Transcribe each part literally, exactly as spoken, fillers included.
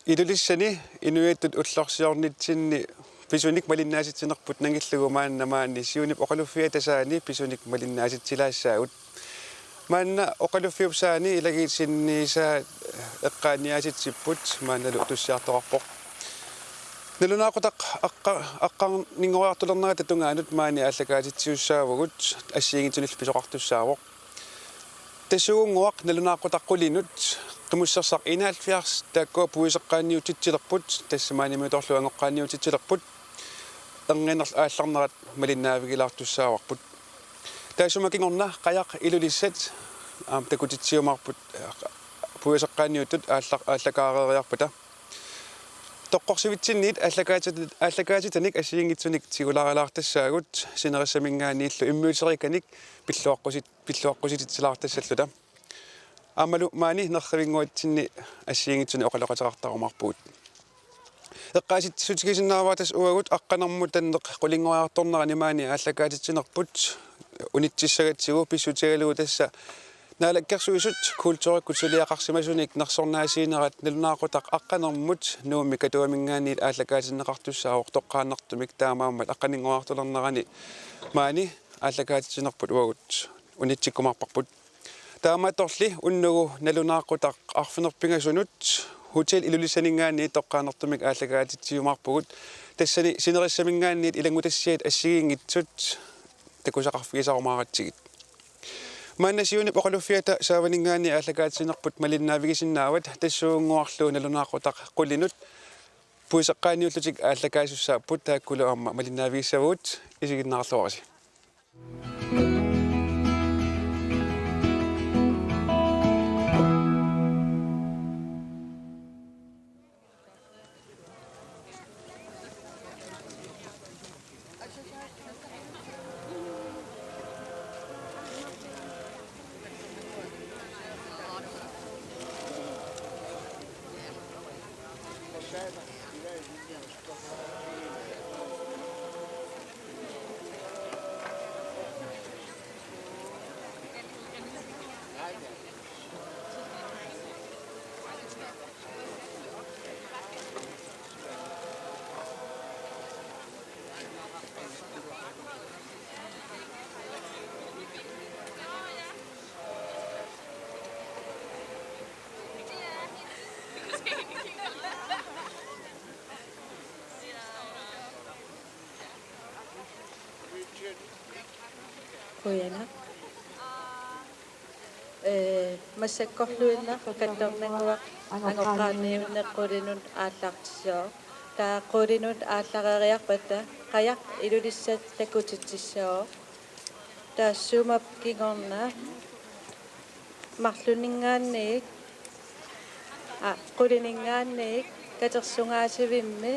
Ilulissani inuiattut ullorsiornitsinni pisunik malinnaasitsinerput nangillugu maanna maani siunip oqaluffiata saani pisunik malinnaasitsilaassaagut. Maanna oqaluffiup saani ilagiitsinniisaa eqqaaniaasitsipput maannalu tussiartoqarpoq. Nalunaaqutaq aqqa-, aqqarninngoriartulernerata tungaanut maani aallakaatitsiussaavugut assigiinngitsunillu pisoqartussaavoq. Tassuugunnguaq nalunaaqutaq qulinut qimussersaq enoghalvfjerds taakkua puiseqqaanniutitsilerput, tassa maanimiutorlu angoqqaanniutitsilerput, erniinnarlu aallarnerat malinnaavigilaartussaavarput. Taassuma kingorna qajaq Ilulissat aamma takutitsiumaarput puiseqqaanniuttut aalla-, aallakaareeriarpata. Toqqorsivitsinniit aallakaatit-, aallakaatitanik assigiinngitsunik tigulaarilaartassaagut sinerissaminngaanniillu immiusseriikkanik pilluaqqusit-, pilluaqqusititsilaartassalluta. Aammalu maani nerrivinnguatsinni assigiinngitsunik oqaloqateqartarumaarpugut. Eqqaasitsissutigisinnaavara tassa uagut aqqanermut tanneq qulinngoriartornerani maani aallakaatitsinerput unitsissagatsigu pissutigalugu tassa Naalakkersuisut kulturikkut suliaqarsimasunik nersornaasiinerat nalunaaqutaq aqqanermut Nuummi Katuaminngaanniit aallakaatinneqartussaavoq toqqaannartumik taamaammat aqqaninngoriartulernerani maani aallakaatitsinerput uagut unitsikkumaarparput. Taamaattorli unnugu nalunaaqutaq arfineq-pingasunut Hotel Ilulissaninngaanniit toqqaannartumik aallakaatitsiumaarpugut. Tassani sinerissaminngaanniit ilanngutassiat assigiinngitsut takusaqarfigisarumaaratsigit. Maanna siunip oqaluffiata saavaninngaanniit aallakaatitsinerput malinnaavigisinnaavat tassuugunnguarlu nalunaaqutaq qulinut puiseqqaanniullutik aallakaasussaapput taakkulu aamma malinnaavigissavugut isiginnaarluarisi. Qujanaq. Ee, massakkorluinnaq kattornannguaq angoqqaarniunneq qulinut aallartissooq. Taava qulinut aallareeriarpata qajaq Ilulissat takutitsissooq. Taassuma kingorna marlunninngaanniit, aa, qulininngaanniit katersugaasivimmi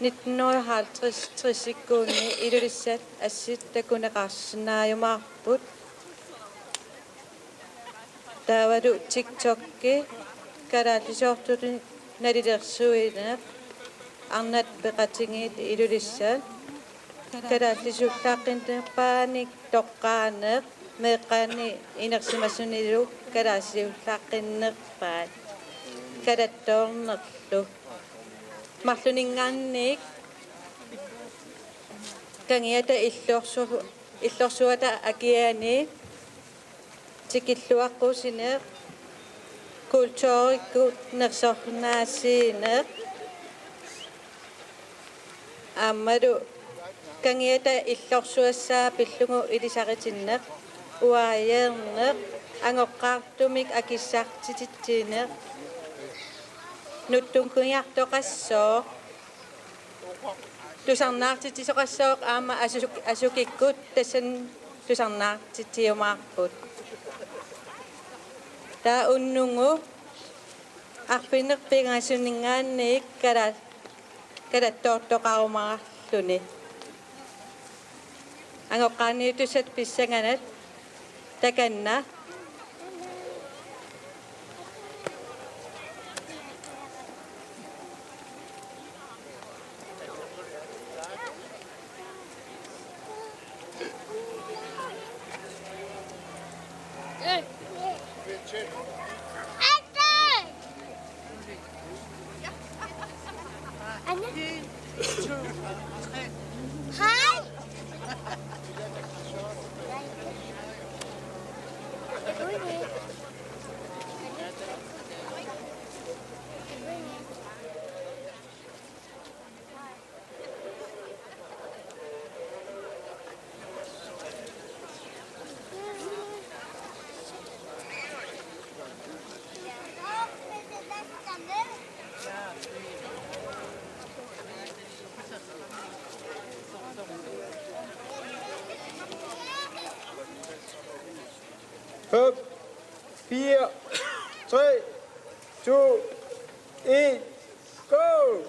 nitten hundrede og halvtreds tressikkuunni Ilulissat assit takuneqarsinnaajumaarput. Taavalu TikTokki kalaallisoortunik nalilersuineq, arnat peqatigiit Ilulissat kalaallisuullaqqinnerpaanik toqqaaneq, meeqqanni inersimasunilu kalaallisuullaqqinnerpaat kalattoornerlu. Marlunninngaanniit kangiata illorsu-, illorsuata akiani tikilluaqqusineq, kulturikkut nersornaasiineq, aammalu kangiata illorsuassaa pillugu ilisaritinneq, uaajeerneq, angoqqaartumik akissartititsineq, nutsunngiartoqassooq, tusarnaartitsisoqassooq aamma asuk-, asukikkut tassani tusarnaartitsiumaarput. Taava unnugu arfineq-pingasuninngaanniit kala-, kalattoortoqarumaarluni. Angoqqaarniutussat pissanganaq takanna. Hej. Fem, fire, tre, to, en, go!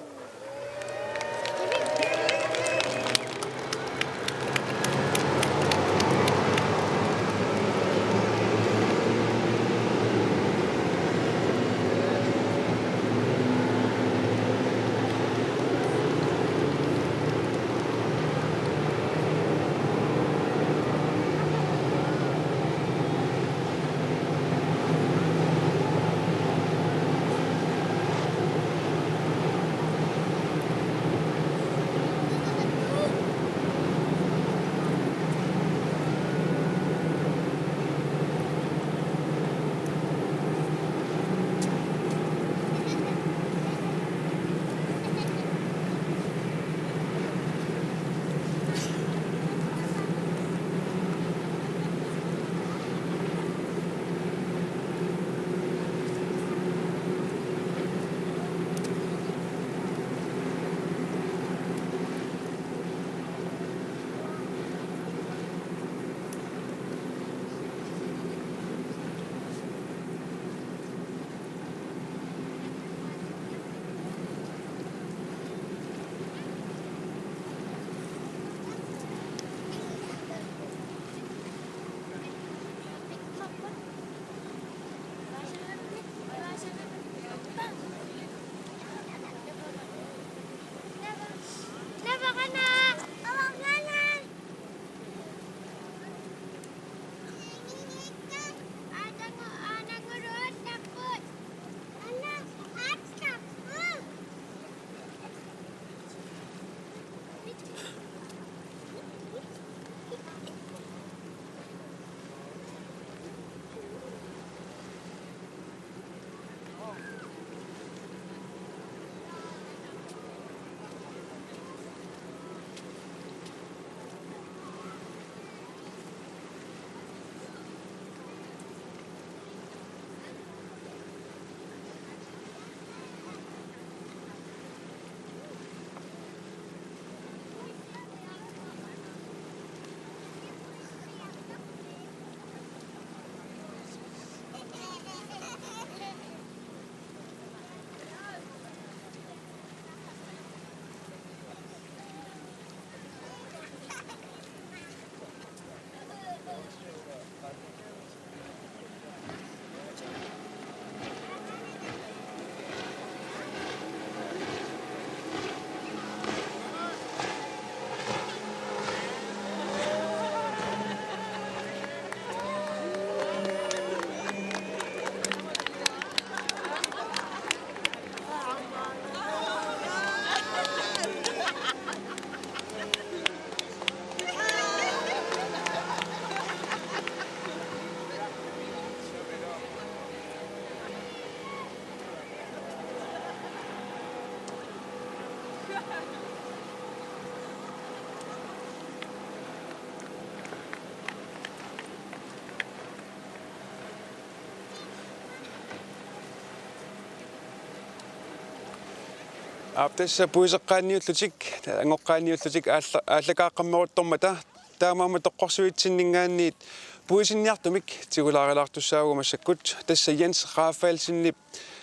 Aap, tassa puiseqqaanniullutik, angoqqaanniullutik aalla-, aallakaaqqammeruttormata taamaammat toqqorsuitsinninngaanniit puisinniartumik tigulaarilaartussaavugut massakkut. Tassa Jens Rafaelsenip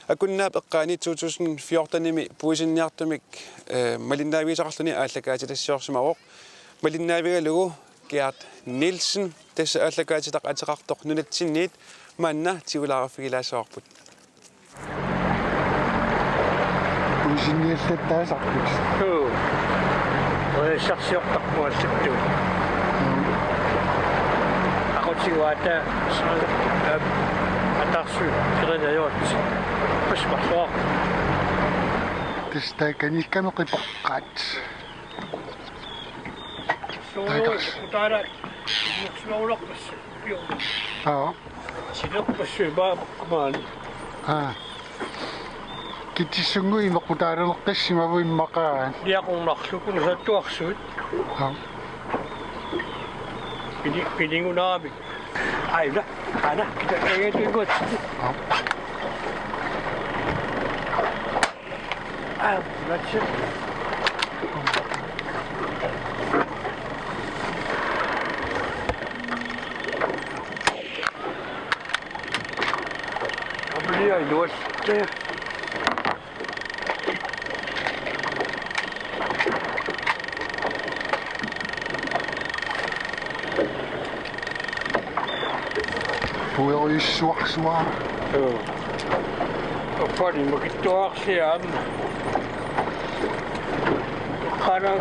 Akunnaap eqqaani to tusind fjortenimi puisinniartumik, eh, malinnaavigisaqarluni aallakaatitassiorsimavoq. Malinnaavigalugu Gert Nielsen, tassa aallakaatitaq ateqartoq nunatsinniit, maanna tigulaariffigilaassavarput. Puisinniallattaasarput. Uu. Ojassarsiortarput allattuut. Aqutsiguata, eh, ataarsuit, qerinajoat. Passuarluaq. Tassa taakaniikkami qipoqqaat. Soorlu taakars. Kutaala. Sinerpassuit. Aa. Sinerpassuit paapakkumaani. Aa. Kitsissunnguit imeqqutaaleqqissimavut immaqaat. Liaqornarlugu nusattuarsuit. Aa. Pili-, pilingunaamik. Aina, aina, kita kaya tu ikut. Aa. Ah, that's it. Abriya iluallattaaq. Puerujussuarsuaq. Joo. Affari makittuarsiam. Qara.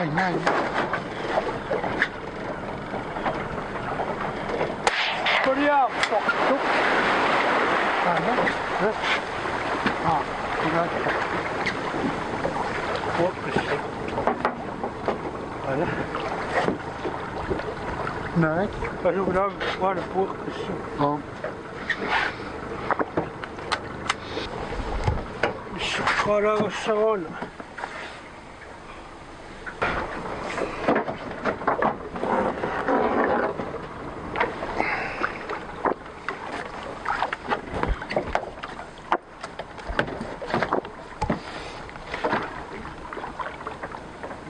Ai, nai. Korea, tuk, tuk. Ah, no? Eh? Ah, korea. What the shit? Ah, no? Nai. Asu, kuna, what the fuck? Oh. Korea, so.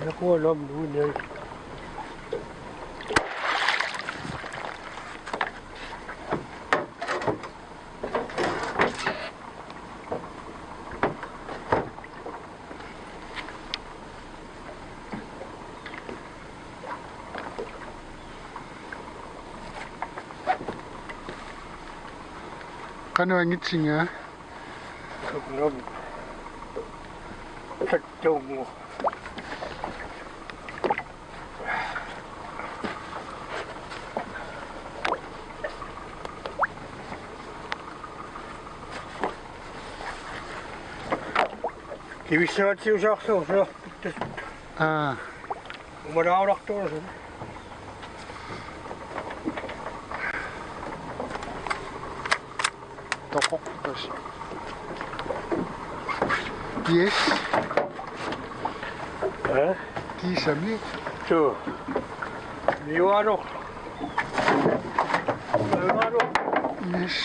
Nakuanam nuinai. Qanoq anngitsinga? Suknum. Sattungu. Kivissagatsiusaarlugu sua pittus. Aa. Umalaartuusun. Toqoqqas. Yes. Eh? Kiisami. Tu. Miuaru. Miuaru. Yes.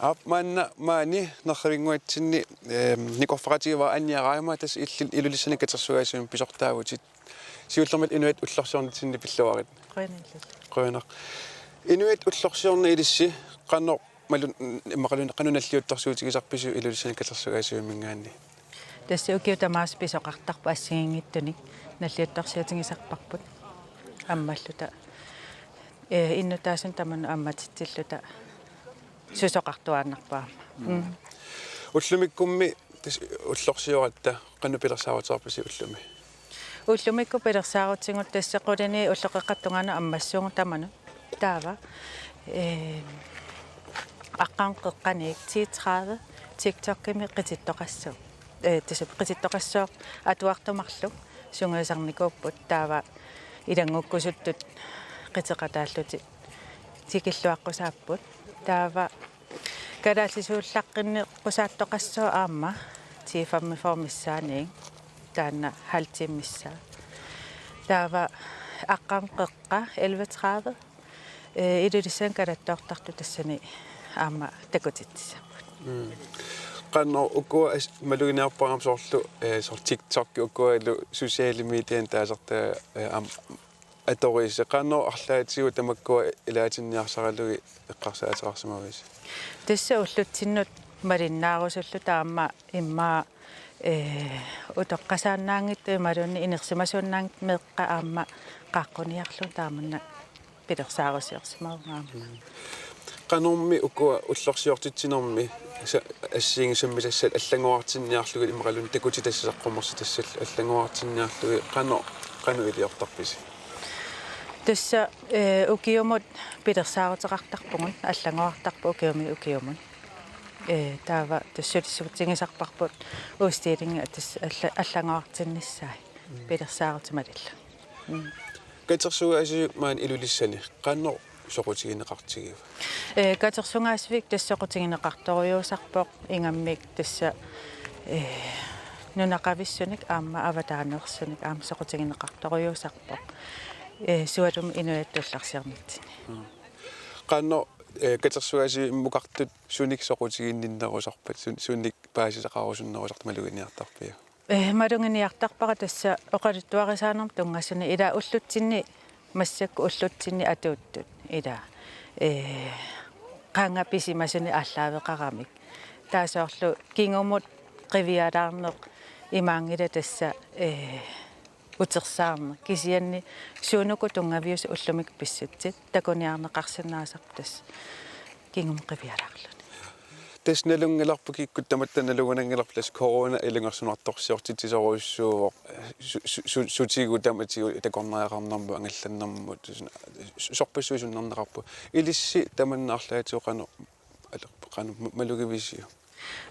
Aap, maanna maani nerrivinnguatsinni, ehm, nikorfaqatigivaat Anja Reimer, tassa illit Ilulissani katersugaasivimmi pisortaavutit. Siullermik inuit ullorsiornitsinni pilluarit. Qujanaq. Qujanaq. Inuit ullorsiorneq ilissi qanoq malun-, immaqaluunniit qanoq nalliuttorsiutigisarpisiuk Ilulissani katersugaasivimminngaanniit? Tassa ukiut tamaasa pisoqartarput assigiinngitsunik nalliuttorsiutigisarparput. Ammalluta. Ee, innuttaasunut tamanut ammatitsilluta susoqartuaannarpoq aamma. Mm. Mm. Ullumikkummi tassa ullorsioratta qanoq pilersaaruteqarpisi ullumi? Ullumikkut pilersaarutigut tassa qulini ulloqeqqata tungaanut ammassuugut tamanut. Taava, ee, aqqaneq-qeqqaniit ti tredive TikTokimi qitittoqassooq. Ee, tassa qitittoqassooq atuartut marluk sungiusarnikuupput. Taava ilanngukkusuttut qiteqataallutik tikilluaqqusaapput. Taava kalaallisuullaqqinneqqusaattoqassooq aamma ti femogfyrre missaanniit, taanna halv time missaa. Taava aqqaneq-qeqqa elleve tredive, Ee, Ilulissani kalattoortartut tassani aamma takutitsisarput. Mm. Qanoq ukua as-, maluginiarpara aamma soorlu, ee, soorlu TikTok ukualu sociale mediani taasartaa, ee, aamma atorisi. Qanoq arlaatigut tamakkua ilaatinniarsaralugit eqqarsaateqarsimavisi? Tassa ullutsinnut malinnaarusulluta aamma immaqa, ee, utoqqasaannaanngitsut imaluunniit inersimasuunnaanngitsut meeqqat aamma qaaqquniarlugit taamannak pilersaarusiorsimavunga aamma. Qanormi ukua ullorsiortitsinermi sa-, assigiinngitsut sammisassat allanngorartinniarlugit immaqaluunniit takutitassaqqummersitassallu allanngorartinniarlugit qanoq, qanoq iliortarpisi? Tassa, ee, ukiumut pilersaaruteqartarpugut, allanngorartarput ukiumi ukiumut. Ee, taava tassa sulissutigisarparput udstillingi tassa alla-, allanngorartinnissaat pilersaarutit malillugit. Mm. Katersugaasiviup maani Ilulissani qanoq soqutigineqartigiva? Ee, katersugaasivik tassa soqutigineqartorujuusarpoq ingammik tassa, ee, nunaqavissunik aamma avataaneersunik aamma soqutigineqartorujuusarpoq. Ee, sualummik inuiattut illarsiornitsinni. Mm. Qanoq, ee, katersugaasiviup immukartut sunik soqutiginninnerusarpat, sun-, sunik paasisaqarusunnerusartut maluginiartarpiuk? Ee, maluginiartarpara tassa oqaluttuarisaanermut tunngasunik ilaa ullutsinni massakkut ullutsinni atuuttut ilaa. Ee, qanga pisimasunik aallaaveqaramik. Taava soorlu kingumut qiviaraarneq imaanngilaq tassa, ee, utersaarneq. Kisianni suunuku tunngaviusut ullumikkut pissutsit takuniarneqarsinnaasarput tassa kingumut qiviaraarluni. Tassa nalunngilarput kikkut tamatta nalugunanngilarput tassa corona ilungersunartorsiortitsisorujussuuvoq su-, su-, su-, sutigut tamatigut takornariaqarnermut angallannermut su-, sorpassuit sunnerneqarput. Ilissi tamanna arlaatigut qanoq alerpoq, qanoq ma-, malugivisiuk?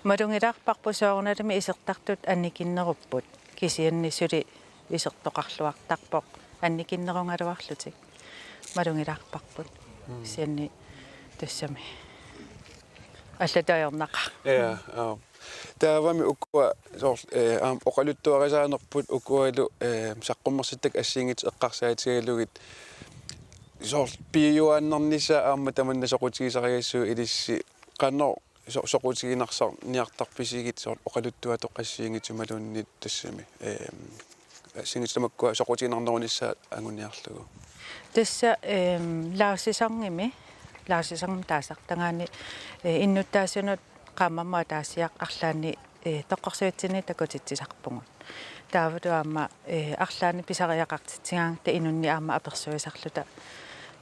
Malugilaarparput soorunalimi isertartut annikinnerupput. Kisianni suli isertoqarluartarpoq annikinnerugaluarlutik. Malugilaarparput. Mm. Kisianni tassami. Allatut ajornaqaaq. Ja, aap. Taavami ukua soorlu, ee, aamma oqaluttuarisaanerput ukualu, ee, saqqummersittakkat assigiinngitsut eqqarsaatigalugit soorlu piujuaannarnissaa aamma tamanna soqutigisarigassiuk ilissi qanoq so-, soqutiginarsarniartarpisigit soorlu oqaluttuatoqqat assigiinngitsut imaluunniit tassami, eem, assigiinngitsut tamakkua soqutiginarnerunissaat anguniarlugu? Tassa, eem, lavsæsonimi, lavsæsonimi taasartagaanni, ee, innuttaasunut qaammammut ataasiaq arlaanni, ee, toqqorsuitsinni takutitsisarpugut. Taavalu aamma, ee, arlaanni pisariaqartitsigaangatta inunnik aamma apersuisarluta,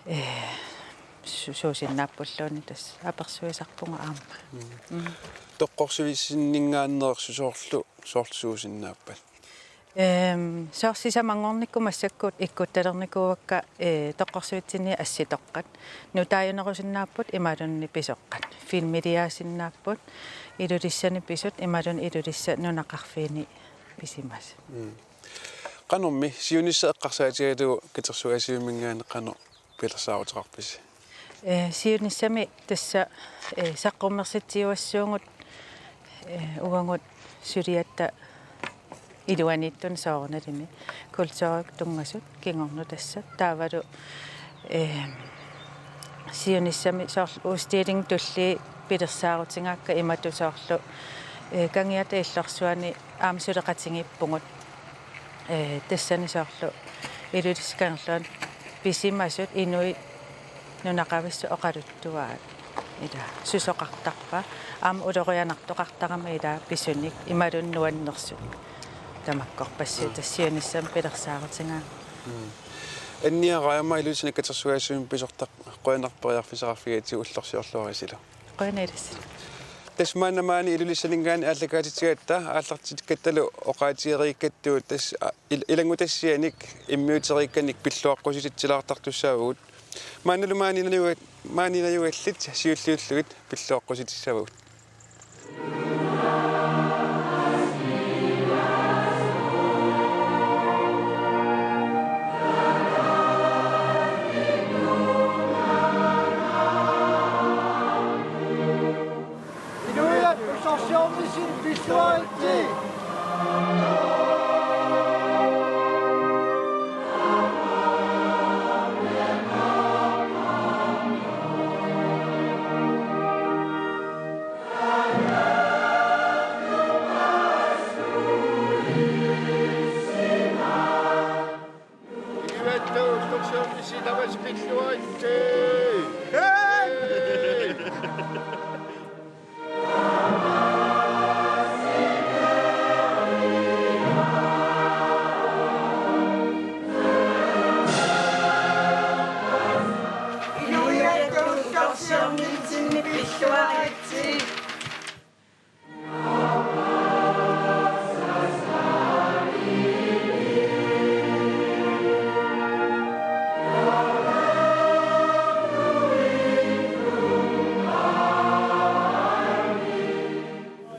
ee, su-, suusinnaappulluunniit tassa apersuisarpugut aamma. Mm. Mm. Toqqorsuitsinninngaanneersut soorlu, soorlu suusinnaappat? Ehm, soorlu sisamanngornikkut massakkut ikkuttalernikkuakka, ee, toqqorsuitsinni assitoqqat. Nutaajunerusinnaapput imaluunniit pisoqqat. Filmiliaasinnaapput, Ilulissani pisut imaluunniit Ilulissat nunaqarfiini pisimasut. Mm. Qanormi siunissaq eqqarsaatigalugu katersugaasiviuminngaanniit qanoq pilersaaruteqarpisi? Ee, siunissami tassa, ee, saqqummersitsiuassuugut, ee, uagut suliatta iluaniittunik soorunalimi kulturikkut tunngasut kingornutassat taavalu, ee, siunissami soorlu udstilling tullii pilersaarutigaakka imatut soorlu, ee, Kangiata Illorsuani aamma suleqatigiippugut. Ee, tassani soorlu Ilulissat Kangerluanut pisimasut inuit nunaqavissut oqaluttuaat. Ila susoqartarpa aamma ulorianartoqartarama ila pisunik imaluunniit nuannersut. Tamakkorpassuit. Mm. Tassa siunissami pilersaarutigaakka. Mm. Anniaraq aamma Ilulissani katersugaasivimmi pisortaq, qujanaq periarfissaqarfigigatsigu, ullorsiorluarisilu. Qujanaq ilissi. Tassa maanna maani Ilulissaninngaanniit aallakaatitsigatta aallartikkattalu oqaatigereerikkattut tassa, a, il-, ilanngutassianik immiutereerikkanik pilluaqqusititsilaartartussaavugut. Maannalu maani najuga-, maani najugallit siulliullugit pilluaqqusitissavagut. Inuiaat usorsiornissat pilluaritsi. Silamas pilluaritsi. Inuiattut ullorsiornitsinni pilluaritsi.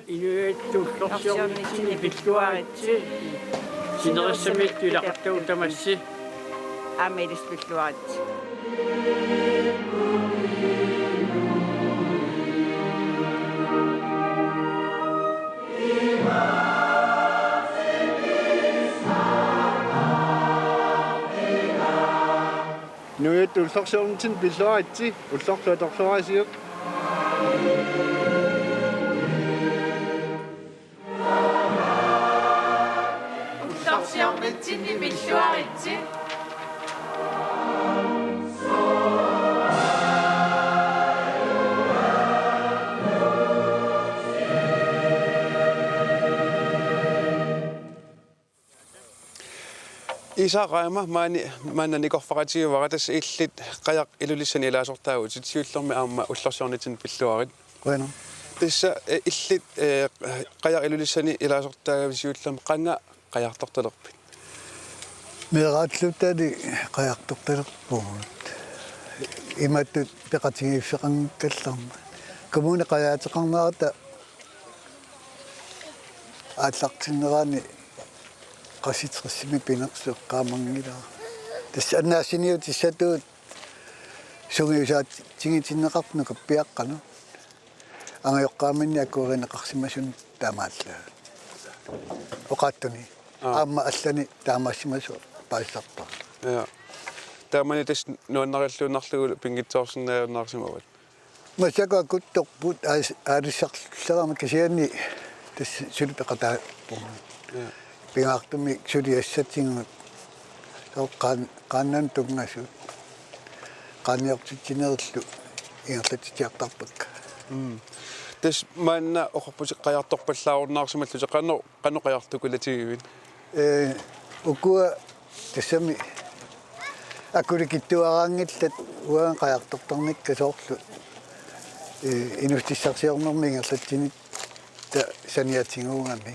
Inuiattut ullorsiornitsinni pilluaritsi. Sinerissami ilaqartagut tamassi. Aamma ilissi pilluaritsi. Inuiattut ullorsiornitsinni pilluaritsi, ullorlu atorluarisiuk. Ullorsiornitsinni pilluaritsi. Isak Reimer, maani, maanna nikorfaqatigivara, tassa illit Qajaq Ilulissani ilaasortaavutit, siullermik aamma ullorsiornitsinni pilluarit. Qujanaq. Tassa, eh, illit, eh, Qajaq Ilulissani ilaasortaagavit, siullermik qanga qajartortalerpit? Meeraallutali qajartortalerpugut. Imatut peqatigiiffeqanngikkallarmat. Kommuni qajaateqarnerata aallartinnerani qassit tressimik pinersoq eqqaamanngilara. Tassa annaassiniutissatut sungiusaatigitinneqarpoq nukappiaqqanut. Angajoqqaaminni akuerineqarsimasunut taamaallaat. Oqaatsuni. Aa. Aamma allanik taamaassimasoq paasisarpara. Ja. Taamani tassa nuannarilluinnarlugu pinngitsoorsinnaajunnaarsimavat. Massakkut akuttorput aas-, aalissarluarama kisianni tassa suli peqataappugut. Ja. Pingaartumik suliassatigut. Soorlu qaan-, qaannanut tunngasut. Qaanniortitsinerillu ingerlatsitsiartarpakka. Mm. Tassa maanna oqarputit qajartorpallaarunnaarsimallutit, qanoq, qanoq qajartukulaatigivit? Ee, ukua tassami akulikitsuaraanngillat uanga qajartortarnikka soorlu, ee, inuussutissarsiornermi ingerlatsinitta saniatigigami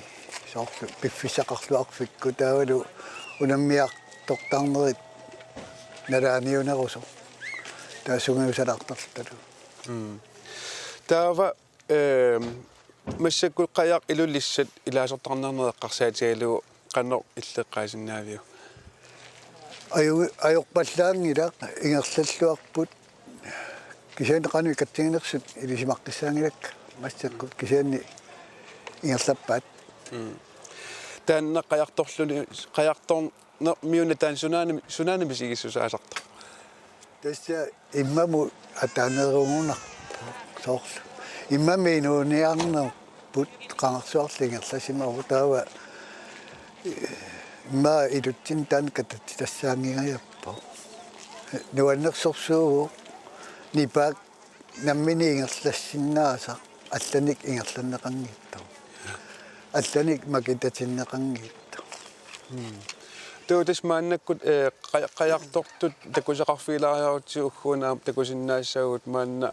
soorlu piffissaqarluarfikkut taavalu unammiartortarnerit nalaaniunerusoq. Taava sungiusalaartarlutalu. Mm. Taava, ehm, massakkut Qajaq Ilulissat ilaasortarniarneq eqqarsaatigalugu qanoq illeqqaasinnaaviuk? Aju-, ajorpallaanngilaq, ingerlalluarput. Kisianni qanoq ikatsiginersut ilisimaqqissaanngilakka massakkut kisianni ingerlappaat. Mm. Taanna qajartorluni, qajartor-, Nå, miuna taanna sunaana, sunaana misigissusaasartoq? Tassa immamut ataanerugunarpoq soorlu. Immami inuuniarnerput qangarsuarli ingerlasimavoq taava, eh, immaqa ilutsinni taanna katatsitassaanngingajappoq. Nuannersorsuuvoq nipaat nammineq ingerlassinnaasaq allanik ingerlanneqanngitsoq. Allanik makitatinneqanngitsoq. Mm. Taava tassa maannakkut, eh, qaja-, qajartortut takusaqarfigilaariarutsigu ugguuna aamma takusinnaassaagut maanna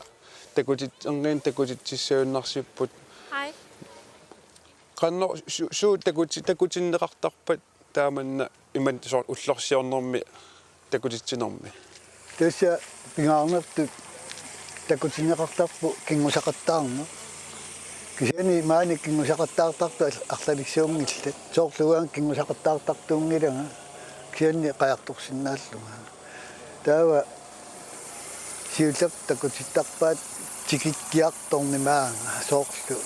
takutit-, erniinnaq takutitsissagunarsipput. Hej. Qanoq su-, suut takuti-, takutinneqartarpat taamanna imannak soorlu ullorsiornermi takutitsinermi? Tassa pingaarnertut takutinneqartarpoq kinngusaqattaarneq. Kisianni maani kinngusaqattaartartut al-, arlalissuunngillat. Soorlu uanga kinngusaqattaartartuunngilanga. Kisianni qajartorsinnaallunga. Taava siullertut takutittarpaat tikikkiartorneq maanga soorlu.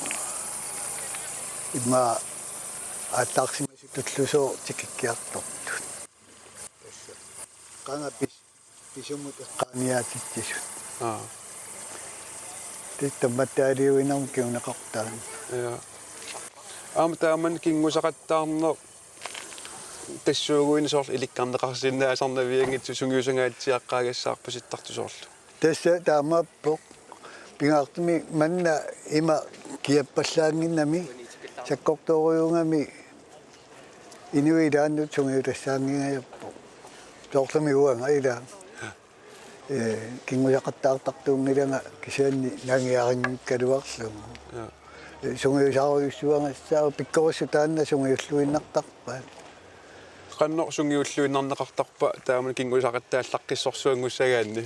Immaqa aallaarsimasutullusooq tikikkiartortut. Tassa. Qanga pis-, pisumut eqqaaniaatitsisut. Aa. Tassa tammattaaliuinermut kinguneqartarpoq. Ja. Aamma taamani kinngusaqattaarneq tassuuguinnaq soorlu ilikkarneqarsinnaasarnavianngitsoq sungiusangaatsiaqqaagassaarpasittartoq soorlu. Tassa taamaappoq. Pingaartumik manna ima kiappallaannginnami sakkortoorujuugami inuit ilaannut sungiutassaanngingajappoq. Soorlumi uanga ilaa. Ee, kinngusaqattaartartuunngilanga kisianni nangiarinngikkaluarlugu. Ja. Ee, sungiusaarujussuagassaavoq, pikkorissut taanna sungiulluinnartarpaat. Qanoq sungiulluinnarneqartarpa taamani kinngusaqattaallaqqissorsuanngussagaanni?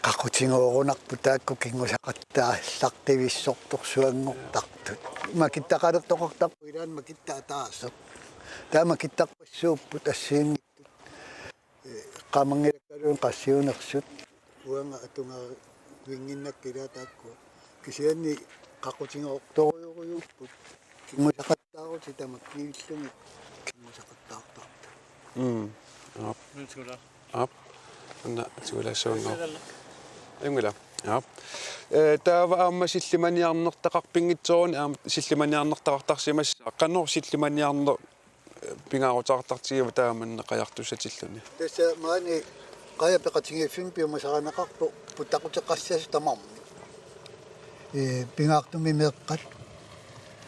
Qaqutigoorunarpoq taakku kinngusaqattaallartivissortorsuanngortartut. Makittaqalertoqartarpoq ilaanni makittaq ataaseq. Taava makittarpassuupput assigiinngitsut. Ee, qamanngilakkaluunniit qassiunersut. Uanga atugarivinnginnakka ilaa taakkua. Kisianni qaqutigoortorujorujuupput. Kinngusaqattaarutit tamakkiillugit kinngusaqattaartartut. Mm. Aap. Aap. Anna tigulaassuanngorpoq. Inngila. Aap. Ee, taava aamma sillimaniarnertaqarpinngitsooruni aamma sillimaniarnertaqartarsimassaaq. Qanoq sillimaniarneq pingaarutaartartigiva taamanna qajartussatilluni? Tassa maani qajaq peqatigiiffimmik piumasarineqarpoq puttaquteqassasoq tamarmik. Ee, pingaartumik meeqqat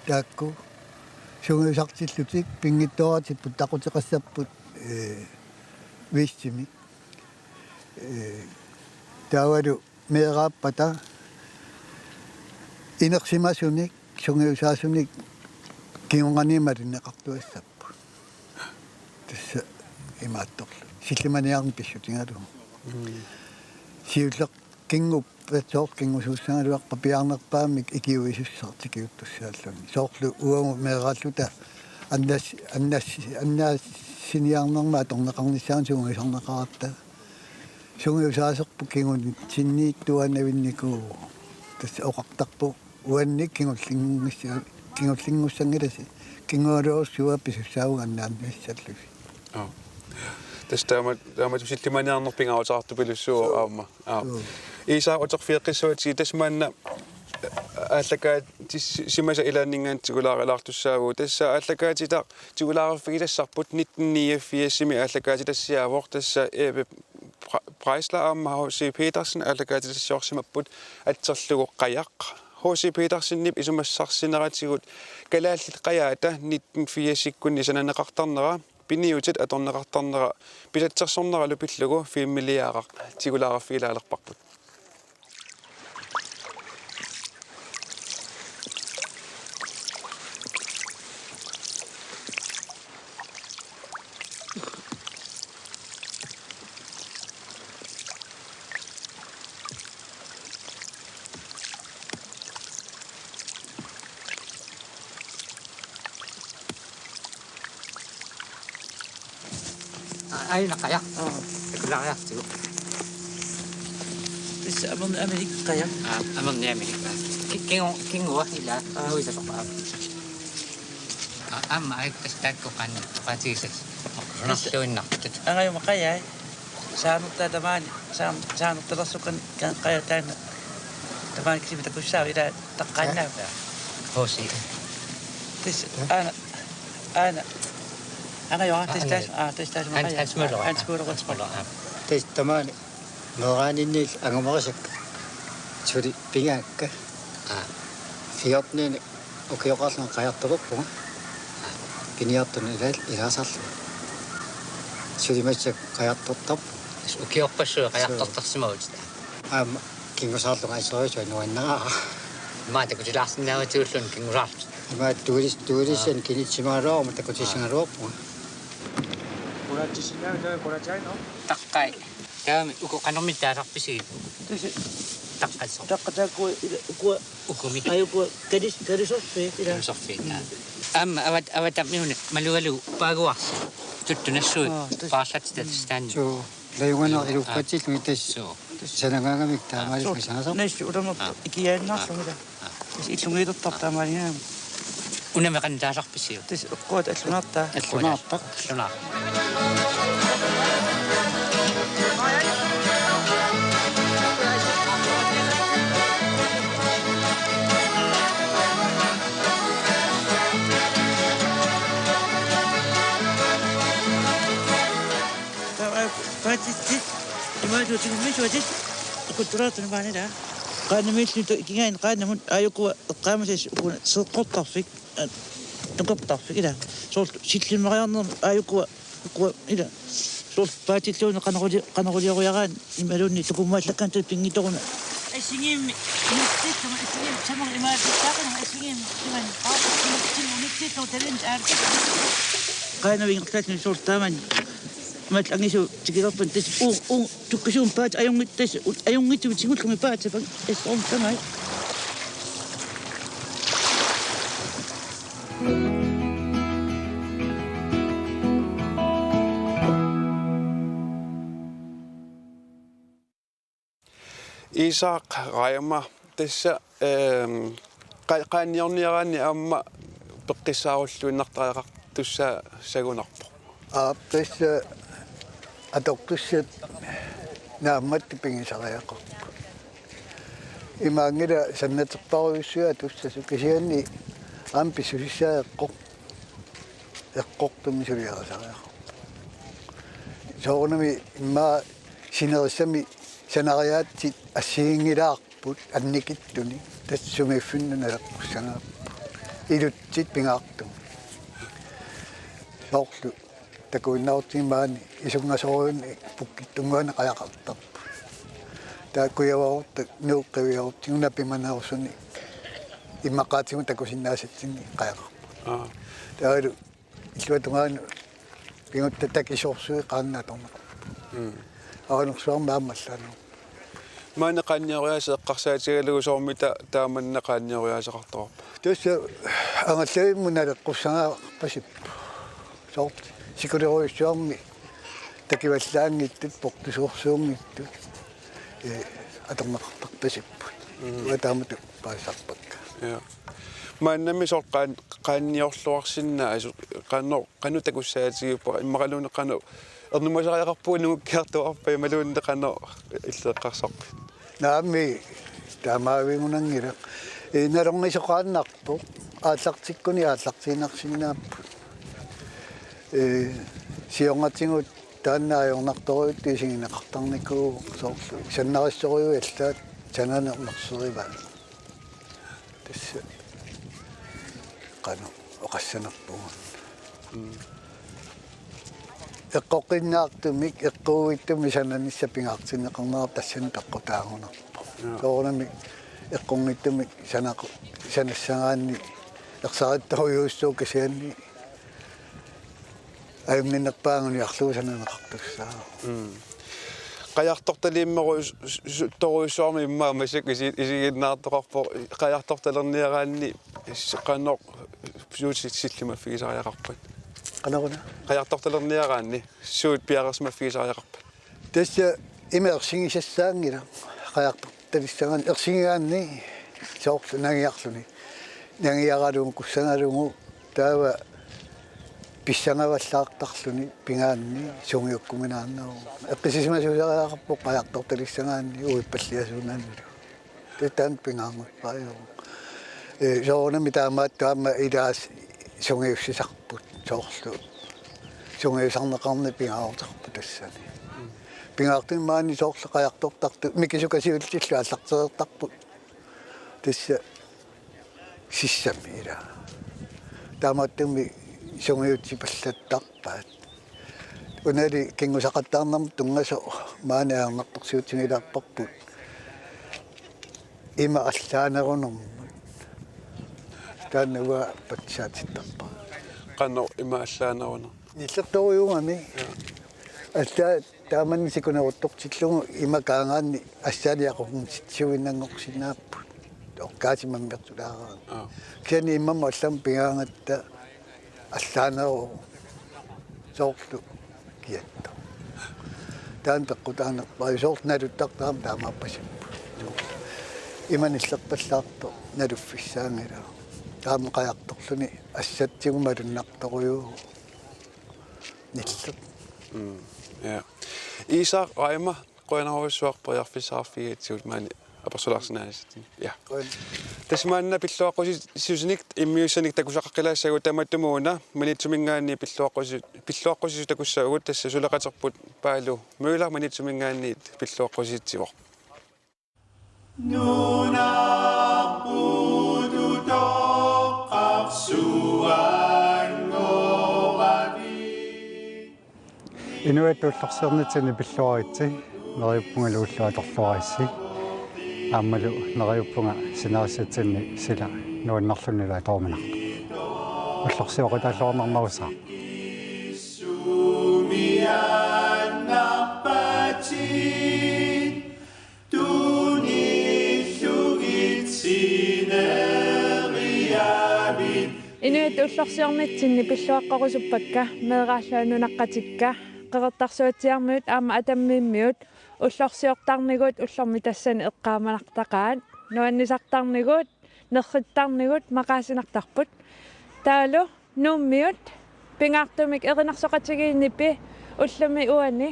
taakku sungiusartillutik pinngitsooratik puttaquteqassapput, ee, viistimik. Ee, taavalu meeraappata inersimasunik sungiusaasunik kingunganiit malinneqartuassapput. Tassa imaattorlu. Sillimaniarneq pissutigalugu. Mm. Siulleq kingup-, soorlu kingusuussagaluarpat piaarnerpaamik ikiuisussaq tikiuttussaalluni. Soorlu uagut meeraalluta annas-, annas-, annassiniarnermut atorneqarnissaanut sungiusarneqaratta. Sungiusaaserput kingunitsinniittuaannavinnikuuvoq. Tassa oqartarpoq uannik kingullinngussa-, kingullinngussanngilassi. Kingualuarsuaq pisussaavugut annaannassallugit. Aap. Tassa taama, taama sillimaniarneq pingaarutaartupilussuuvoq. Suu. Aamma. Aap. Suu. Iisaaq, uterfigeqqissuatsigit, tassa maanna aallakaatissimasat ilaanninngaanniit tigulaarilaartussaavugut. Tassa aallakaatitaq tigulaariffigisassarput nitten niogfirsimi aallakaatitassiaavoq, tassa Eve Pre-, Preisler aamma H C Petersen aallakaatitassiorsimapput atserlugu qajaq. H C Petersenip isumassarsineratigut kalaallit qajaata nitten firsikkunni sananeqartarnera, piniutit atorneqartarnera pisatsersorneralu pillugu filmiliaraq tigulaariffigilaarparput. Ai, nakaya. Nakaya tu. Is amun Amerikaya. Ah, amun Amerika. Ki-, kingu-, kingu ila. Ah. Kingu isa pa. Ah, am ai, tas tak ko kan, ko kan si sa. Nak tuin nak. Ang ayo makaya. Saanut ta tamaan, saan-, saanut ta sukan kan kaya tan. Tamaan kisi mita kusa ila takkannaa. Hosi. Tis, ana, ana. Ana jo, tis, tis, ah, tis, tis, an, an smulo, an smulo, an smulo. Tis, tamaan, nooraaninni angumerisak. Suli pingaakka. Ah. Fjorten ukioqarlunga qajartorpunga. Piniartunut ilaal-, ilaasarlunga. Suli massakkut qajartortarpunga. Ukiorpassuit qajartortarsimavut. Aamma kingusaarlunga assorujussuaq nuannaraa. Maani takutilaarsinnaavatsigulluunniit kingusaarlutik. Aamma tuulis-, tuulisan kinitsimagaluaruma takutissagaluarpunga. Taqqai. Taami uku qanormita taasarpisigit? Taqqassoo. Taqqat taakku ila ukua. Ukumi. Ai ukua kalis-, kalisorfiit ila. Kalisorfiit, aa. Aamma avat-, avatammiunik malugalugu paaguarsi. Tuttunassuit. Aa, tas-, paarlatit tatistaan. Suu. Lajunganaq iluppatillugit tassa. Suu. Sanangaangamik taamaalimmik sanasarpoq. Nassu ulamappoq ikiaannarlugit. Tassa illugiilertarpoq taamaaligaangamik. Unami qanoq taasarpisiuk? Tassa eqquata allunaartaa. Allunaartaq. Allunaartaq. Paatitsit imaatut tigummiisuatit akuttulaartuni maanila. Qaannamiilluni ikigaanni qaannamut aajukua eqqaamasasi ukua seeqqortarfik, aa, nukertarfik ila. Soorlu sillimmariarnermut aajukua ukua ila. Soorlu paatilluunniit qanorli-, qanorulioriaraanni imaluunniit tukummaallakkaanni pinngitsooruna. Assigiimmik unitsitsillunga, assigiimmik tamarmi imaatut taakkunannga assigiimmik imanni qaarput unitsitsillunga, unitsitsillunga talinni aartik. Qaanavinngertaatini soorlu taamani. Maat angisu tikilerpun tassa uu, uu, tukkasuumik paat ajunngit tassa, u-, ajunngitsumik tigullugit paat sapang tassa orm tamai. Isak Reimer, tassa, ehm, qa-, qaanniorniaraanni aamma peqqissaarulluinnartariaqartussaa sagunarpoq. Aap, tassa atortussat naammattut pigisariaqarput. Imaanngilaq sanaterpassuit atussasut kisianni aamma pissusissaat eqqor-, eqqortumik suliarisariaqarput. Soorunami immaqa sinerissami sanariaatsit assiginngilaarput annikitsunik, tassa sumiiffinnut naleqqussagaapput. Ilutsit pingaartumik. Soorlu takuinnarutsigit maani isunngasorujunik pukkittunnguanik qajaqartarput. Taava kujavarutta Nuup qiviarutsigu napimanerusunik immaqaatigut takusinnaasatsinnik qajaqarput. Aa. Taavalu illuatungaanut pigutta takisoorsuit qaannat atorneqarput. Mm. Avanersuarmi aamma allaanngilaq. Maani qaannioriaaseq eqqarsaatigalugu soormita taamanna qaannioriaaseqartoqarpa? Tassa angallavimmut naleqqussagaqarpasippoq. Soorlu sikulerujussuarmi takivallaanngitsut, portusoorsuunngitsut, ee, atorneqartarpasipput. Mm. Uanga taamatut paasisarpakka. Ja. Maannami soorlu qaan-, qaanniorluarsinnaasut, qanoq, qanoq takussaatigippara, immaqaluunniit qanoq ernumasariaqarpugut nungukkiartuaarpat imaluunniit qanoq illeqqarsarpit? Naamik, taamaavigunanngilaq. Ee, nalornisoqaannarpoq, aallartikkunik aallartiinnarsinnaapput. Ee, siornatigut taanna ajornartorujuttut isigineqartarnikuuvoq, soorlu sannarissorujuit allaat sananeq nerserivaat. Tassa qanoq oqassanerpugut. Mm. Eqqoqqinnaartumik, eqquuittumik sananissaq pingaartinneqarnera tassani peqqutaagunarpoq. Ja. Soorunami eqqunngitsumik sanaqu-, sanassagaanni ersarittorujussuuvoq kisianni ajunnginnerpaaq anguniarlugu sananeqartussaavoq. Mm. Qajartortaliimmeru-, s-, s-, torujussuarmi immaqa massakkut isi-, isiginnaartoqarpoq, qajartortalerniaraanni s-, qanoq suut si-, sillimaffigisariaqarpat? Qanoruna? Qajartortalerniaraanni suut piareersimaffigisariaqarpat? Tassa ima ersigisassaanngilaq, qajartor- talissagaanni, ersigigaanni soorlu nangiarluni. Nangiaralugu kussagalugu taava pissangavallaartarluni pigaanni sungiukkuminaannarpoq. Eqqissisimasuusariaqarpoq qajartortalissagaanni uippalliasuunaanilu. Tassa taanna pingaarnerpaajuvoq. Ee, soorunami taamaattoq aamma ilaasa sungiussisarput soorlu. Sungiusarneqarneq pingaaruteqarpoq tassani. Pingaartumik maani soorlu qajartortartut mikisukasiullutillu aallartereertarput. Tassa sissami ilaa. Taamaattumik sungiutsipallattarpaat. Unali kinngusaqattaarnermut tunngasoq maani ajornartorsiutigilaarparput. Ima allaanerunermut. Taanna uanga patsisaatittarpara. Qanoq ima allaanerunermut? Nillertorujuugami. Ja. Allaat taamani sikuneruttortillugu ima kaagaanni assaani aqunngitsitsisuinnanngorsinnaapput. Oqqaasimammertulaaraanni. Aa. Kisianni immamut allamut pigaangatta allaaneruvoq soorlu kiattoq. Taanna peqqutaanerpaajuvoq soorlu naluttartut aamma taamaappasipput. Ima nillerpallaartoq naluffissaanngilaq. Taama qajartorluni assatsigut malunnartorujuuvoq. Nillertoq. Mm, ja. Isak Reimer, qujanarujussuaq periarfissaqarfigigatsigut maani apersulaarsinnaagassi. Ja. Qujan. Tassa maanna pilluaqqusisunik immiussanik takusaqaqqilaassagut, tamatumuuna Maniitsuminngaanniit pilluaqqusi-, pilluaqqusisut takussavagut, tassa suleqaterput Paalu Møller Maniitsuminngaanniit pilluaqqusisitsivoq. Inuiattut ullorsiornitsinni pilluaritsi, neriuppungalu ulloq atorluaritsi. Aammalu neriuppunga sinerissatsinni sila nuannerlunilu atoruminartoq. Ullorsioqataalluarnarnerussaaq. Inuiattut ullorsiornitsinni pilluaqqorusuppakka meeraalluta nunaqqatikka, Qeqertarsuatsiaarmiut aamma Atammiimmiut, ullorsiortarnigut ullormi tassani eqqaamanartaqaat, nuannisartarnigut, nerrittarnigut maqaasinartarput. Taavalu Nuummiut pingaartumik erinarsoqatigiinnipi ullumi uani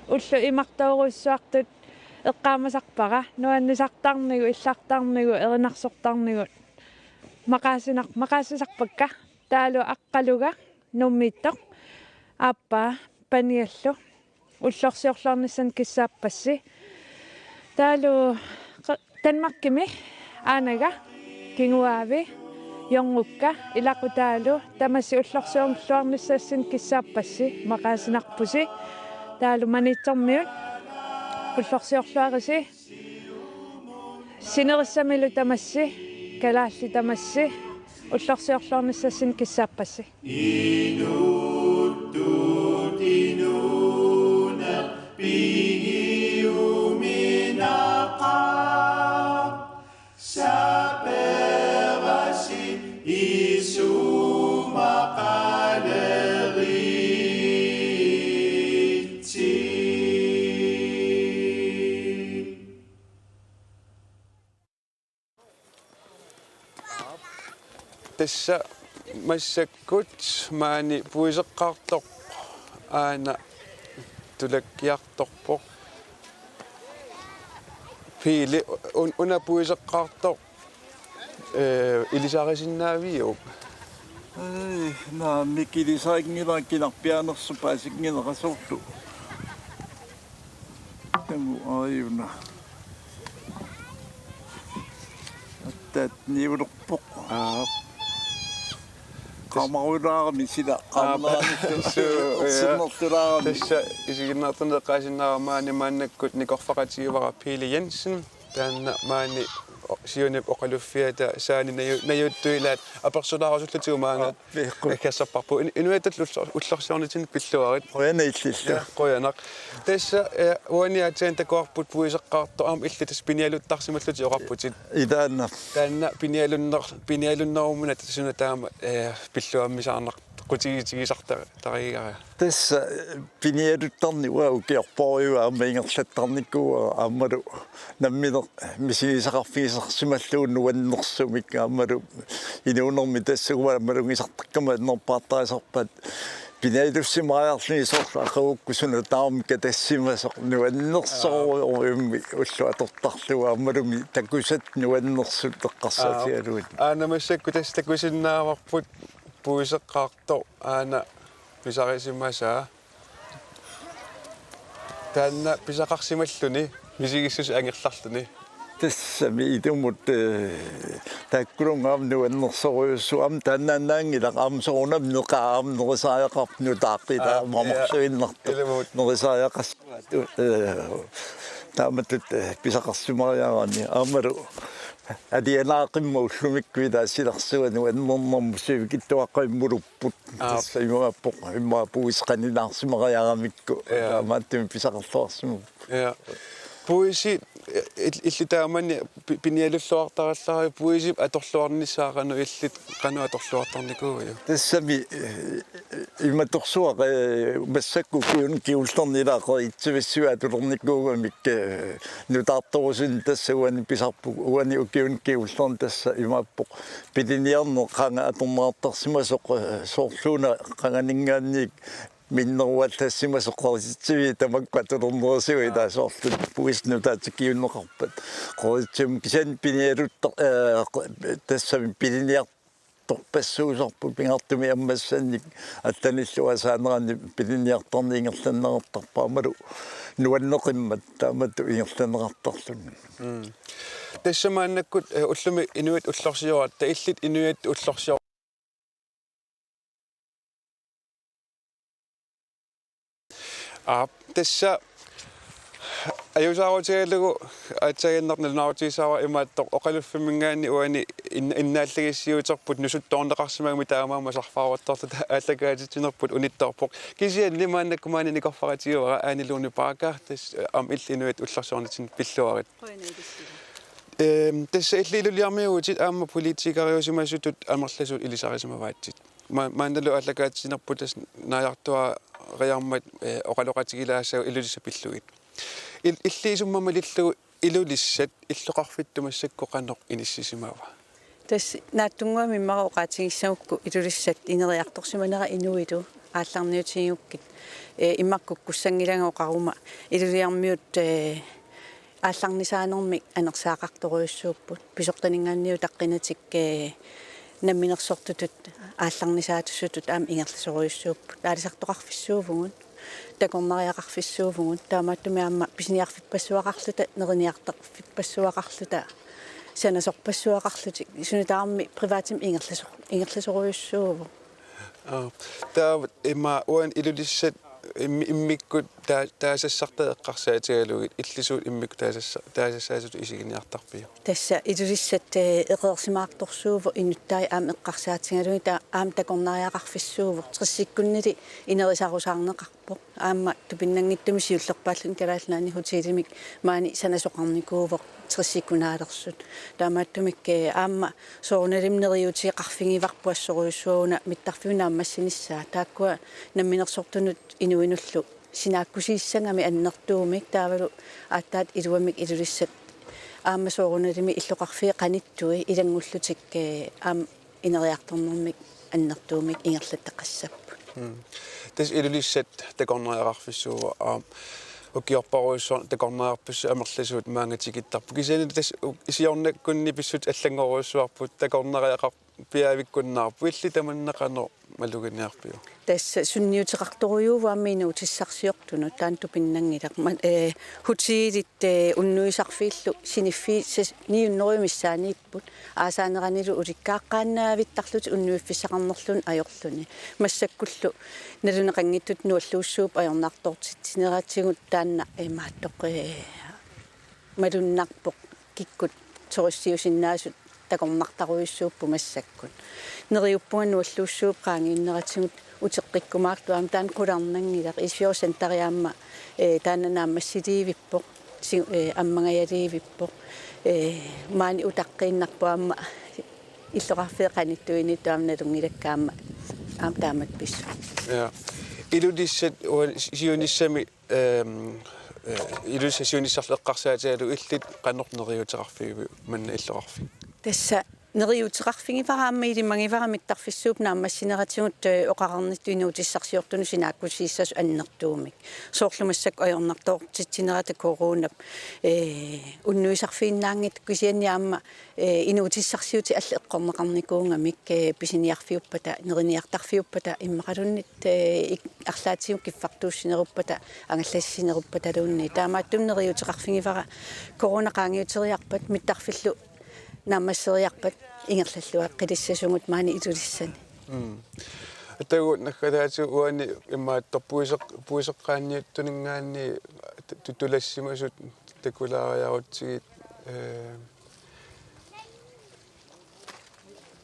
ullut imartoorujussuartut eqqaamasarpara, nuannisartarnigut, illartarnigut, erinarsortarnigut maqaasinar-, maqaasisarpakka. Taavalu Aqqaluga Nuummiittoq, aappaa paniallu ullorsiorluarnissannik kissaappassi. Taavalu qa-, Danmarkimi Aanaga, Kinguaavi, Jorngukka ilaqutaalu tamassi ullorsiorluarnissassinnik kissaappassi, maqaasinarpusi. Taavalu Maniitsormiut ullorsiorluarisi, sinerissamilu tamassi, kalaallit tamassi ullorsiorluarnissassinnik kissaappassi. Inuttut inuuneq pigiuminaqaaq, saperasi isumaqaleritsi. Tassa massakkut maani puiseqqaartoq aana tulakkiartorpoq. Piili, un-, una puiseqqaartoq, eh, ilisarisinnaaviuk? Ai, naamik, ilisarinngilara, kinarpiaanersoq paasinngilara soorlu. Tamu aajuna. Attaat niulerpoq. Aap. Qamarulaarami sila, aap, qamarulaarami suu, ja. Sinnertulaarami. Tassa isiginnaartunut eqqaasinnaavara maani maannakkut nikorfaqatigivara Piili Jensen. Taanna maani o-, siunip oqaluffiata saani naju-, najuuttuilaat apersulaarusullutigu maanga. Aap. Peeqqu. Aggersarparput. In-, inuiattut ullor-, ullorsiornitsinni pilluarit. Qujanaq illillu. Ja, qujanaq. Tassa, eh, uani aatsaat takuarput puiseqqaartoq, aamma illit tassa pinialuttarsimallutit oqarputit. Ilaanna. Taanna pinialunner-, pinialunnerumuna tassa suna taama, eh, pilluammisaarnaqutigigisarta-, tarigara. Tassa, eh, pinialuttarnikuuara, ukiorpaaluit aamma ingerlattarnikuuara, aammalu nammineq misigisaqarfigisarsimallugu nuannersumik, aammalu inuunermi tassuugumalu malugisartakkama annerpaartarisarpaat, pinialussimariarluni soorlu aqagukkut suna tamarmi katassimasoq, nuannersorujussuarmik ulloq atortarlugu, aammalumi takusat nuannersut eqqarsaatigalugit. Aap. Aana massakkut tassa takusinnaavarput puiseqqaartoq aana pisarisimasaa. Taanna pisaqarsimalluni, misigissuseq angerlarluni. Tassami itumut, eh, taakkununnga aamma nuannersorujussuaq, aamma taannaannaanngilaq, aamma soorunami neqaaq aamma nerisariaqarpoq, nutaaq ilaa, aap, ja, mamorsuinnartoq. Ilumut. Nerisariaqassavat, eh, taamatut, eh, pisaqarsimariarani. Aammalu alianaaqimmat ullumikkut ilaa silarsuaq nuannernermut sivikitsuaqqamik mulupput. Aap. Tassa imaappoq, immaqa puisit qaninaarsimariaramikku. Ja. Taamaattumik pisaqarluarsimapput. Ja. Puisi, eh, il-, illit taamani pi-, pinialulluartarallarlutit, puisip atorluarnissaa qanoq illit, qanoq atorluartarnikuuiuk? Tassami, eh, imatorsuaq, eh, massakkut ukiuni kingullerni ilaa qeritsivissuit atulernikuugamik, eh, nutaartorusunneq tassa uani pisarput, uani ukiuni kingullerni tassa imaappoq piliniarneq qanga atorneqartarsimasoq, eh, soorluuna qanganinngaanniit minneruallassimasoq qorisitsivik tamakku atulernerisigut, aa, ilaa soorlu puisit nutaat tikiunneqarpat. Qorisitsivimmi kisianni pinialuttar-, ee, qo-, tassami piliniartorpassuusarput pingaartumik ammassannik allanillu aasaanerani piliniartarneq ingerlanneqartarpoq aammalu nuanneqimmat taamatut ingerlanneqartarluni. Mm. Tassa maannakkut, ee, ullumi inuit ullorsioratta, illit inuit ullorsior- Aap, tassa ajuusaarutigalugu aatsaannguaq nalunaarutigisara imaattoq oqaluffimminngaanniit uani in-, innaallagissiuuterput nusuttoorneqarsimagami taamaammat sarfaaruartorluta aallakaatitsinerput unittoorpoq. Kisianni maannakkut maani nikorfaqatigivara Ane Lone Bagger, tassa, ee, aamma illit inuit ullorsiornitsinni pilluarit. Qujanaq ilissilu. Ehm, tassa illit Iluliarmiuuvutit aamma politikeriusimasutut amerlasuut ilisarisimavaatsit. Ma-, maannalu aallakaatitsinerput tassa naajartuaariarmat, ee, oqaloqatigilaassaaq Ilulissat pillugit. Il-, illit isummat malillugu Ilulissat illoqarfittut massakkut qanoq inissisimava? Tassa naatsunnguamik immaqa oqaatigissagukku Ilulissat ineriartorsimanera inuillu aallarniutigigukkit, ee, immaqa kukkussanngilanga oqaruma Iluliarmiut, ee, aallarnisaanermik anersaaqartorujussuupput. Pisortaninngaanniit utaqqinatik, ee, namminersortutut aallarnisaatutut aamma ingerlasorujussuupput. Aalisartoqarfissuuvugut, takornariaqarfissuuvugut, taamaattumik aamma pisiniarfippassuaqarluta, neriniartarfippassuaqarluta, sanasorpassuaqarlutik, suna tamarmi privatimik ingerlaso-, ingerlasorujussuuvugut. Aa, taava ima uani Ilulissat immi-, immikkut taa-, taasassartaq eqqarsaatigalugit, illit suli immikkut taasassa-, taasassaasutut isiginiartarpiuk? Tassa Ilulissat, ee, eqeersimaartorsuuvoq inuttai aamma eqqarsaatigalugit, taava aamma takornariaqarfissuuvoq, tressikkunnili inerisarusaarneqarpoq. Aamma tupinnanngitsumik siullerpaalluni Kalaallit Nunaanni hotelimik maani sanasoqarnikuuvoq tressikkunaalersut. Taamaattumik, ee, aamma soorunalimi neriuutigeqarfigivarput assorujussuaq una mittarfiup naammassinissaa. Taakkua namminersortunut inuinullu sinaakkusiissagami annertuumik taavalu aatsaat iluamik Ilulissat aamma soorunalimi illoqarfiit qanittui ilanngullutik, ee, aamma ineriartornermik annertuumik ingerlattaqassapput. Mm. Tassa Ilulissat takornariaqarfissuuvoq, aamma ukiorparujussuarni takornariarfissuit amerlasuut maanga tikittarput. Kisianni tassa u-, siornakkunni pissutsit allanngorujussuarput takornariaqarpiaavikkunnaarpoq. Illit tamanna qanoq maluginiarpiuk? Tassa sunniuteqartorujuuvoq aamma inuutissarsiortunut, taanna tupinnanngilaq. Ma-, ee, hotelit, ee, unnuisarfiillu siniffiit sas-, ni hundrede missaaniipput. Aasaaneranilu ulikkaaqqaannaavittarlutik unnuiffissaqarnerluni ajorluni. Massakkullu naluneqanngitsutut nualluussuupput ajornartoortitsineratigut, taanna imaattoq, ee, malunnarpoq, kikkut turistiusinnaasut takornartarujussuupput massakkut. Neriuppunga nualluussuupput qaangiunneratigut uteqqikkumaartut, aamma taanna qularnanngilaq. Isfjord Centeri aamma, ee, taanna naammassiliivippoq, si-, ee, ammangajaliivippoq. Ee, maani utaqqiinnarpoq aamma illoqarfiit qanittuiniittut aamma nalunngilakka aamma, aamma taamatut pissutsit. Ja. Ilulissat uani si-, siunissami, ehm, ee, Ilulissat siunissarlu eqqarsaatigalugu illit qanoq neriuuteqarfigiviuk manna illoqarfik? Tassa neriuuteqarfigivara aamma ilimagivara mittarfissuup naammassineratigut, ee, oqarnittut inuutissarsiortunut sinaakkusiissasut annertuumik. Soorlu massakkut ajornartoortitsinerata coronap, ee, unnuisarfiinnaanngitsoq, kisianni aamma, ee, inuutissarsiutit allat eqqorneqarnikuugamik, ee, pisiniarfiuppata, neriniartarfiuppata immaqaluunniit, ee, ik-, arlaatigut kiffartuussineruppata, angallassineruppataluunniit. Taamaattumik neriuuteqarfigivara corona qaangiuteriarpat, mittarfillu naammasseriarpat ingerlalluaqqilissasunut maani Ilulissani. Mm. Atagu naggataatigut uani imaattoq puiseq-, puiseqqaanniuttuninngaanniit tu-, tu-, tulassimasut takulaariarutsigit, ee,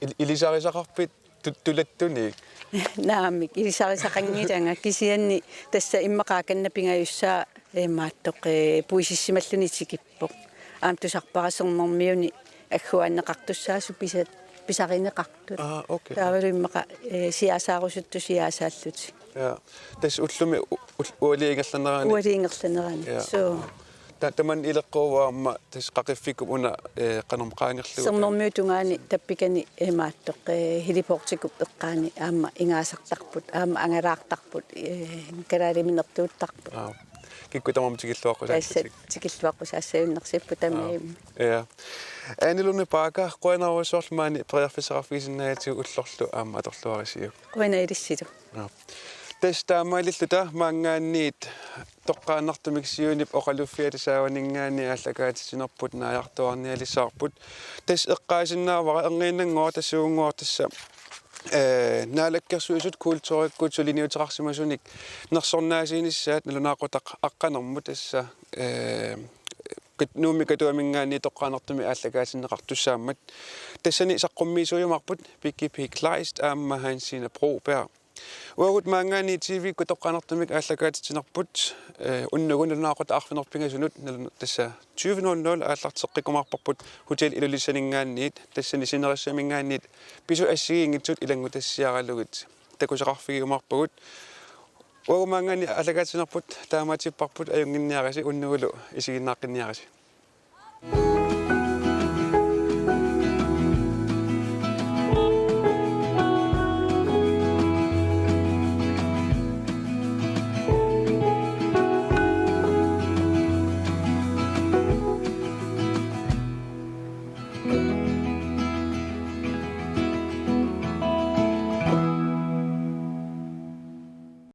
il-, ilisarisaqarpit tu-, tulattunik? Naamik, ilisarisaqanngilanga, kisianni tassa immaqa akanna pingajussaa imaattoq, ee, puisissimalluni tikippoq. Aamma tusarpara sermermiuni agguaanneqartussaasoq pisa-, pisarineqartut. Aa, okay. Taavalu immaqa, ee, siaasaarusuttut siaasaallutik. Ja. Tassa ullumi u-, ul-, ualiit ingerlanerani. Ualiit ingerlanerani. Ja. Suu. Ta-, tamanna ileqquuvoq aamma tassa qaqiffikkup una, eh, qanormi qaangerlugu. Sermermiut tungaani tappikani imaattoq, eh, heliportikup eqqaani aamma ingaasartarput, aamma angalaartarput, eh, kalaaliminertuuttarput. Aa. Kikkut tamarmik tikilluaqqusaassatik. Tassa tikilluaqqusaassajunnersipput tamarmik. Aa. Ja. Anne Lone Bagger, qujanarujussuarlu maani periarfissaqarfigisinnaagatsigu ullorlu aamma atorluarisiuk. Qujanaq ilissilu. Aa. Tassa taamaalilluta maanngaanniit toqqaannartumik siunip oqaluffiata saavaninngaanniit aallakaatitsinerput naajartuarnialissavarput. Tassa eqqaasinnaavara erniinnannguaq tassuunnguaq tassa, eh, Naalakkersuisut kulturikkut suliniuteqarsimasunik nersornaasiinissaat nalunaaqutaq aqqanermut tassa, eh, kat-, Nuummi Katuaminngaanniit toqqaannartumik aallakaatinneqartussaammat. Tassani saqqummiisuujumaarput Piggy Pig Kleist aamma Hansine Broberg. Uagut maanngaanniit T V-kkut toqqaannartumik aallakaatitsinerput, eh, unnugu nalunaaqutaq arfineq-pingasunut nalun-, tassa tyve nul nul aallarteqqikkumaarparput Hotel Ilulissaninngaanniit, tassani sinerissaminngaanniit pisut assigiinngitsut ilanngutassiaralugit takusaqqarfigiumaarpagut. Uagut maanngaanniit aallakaatitsinerput taamaatipparput, ajunnginniarisi unnugulu isiginnaaqqinniarisi.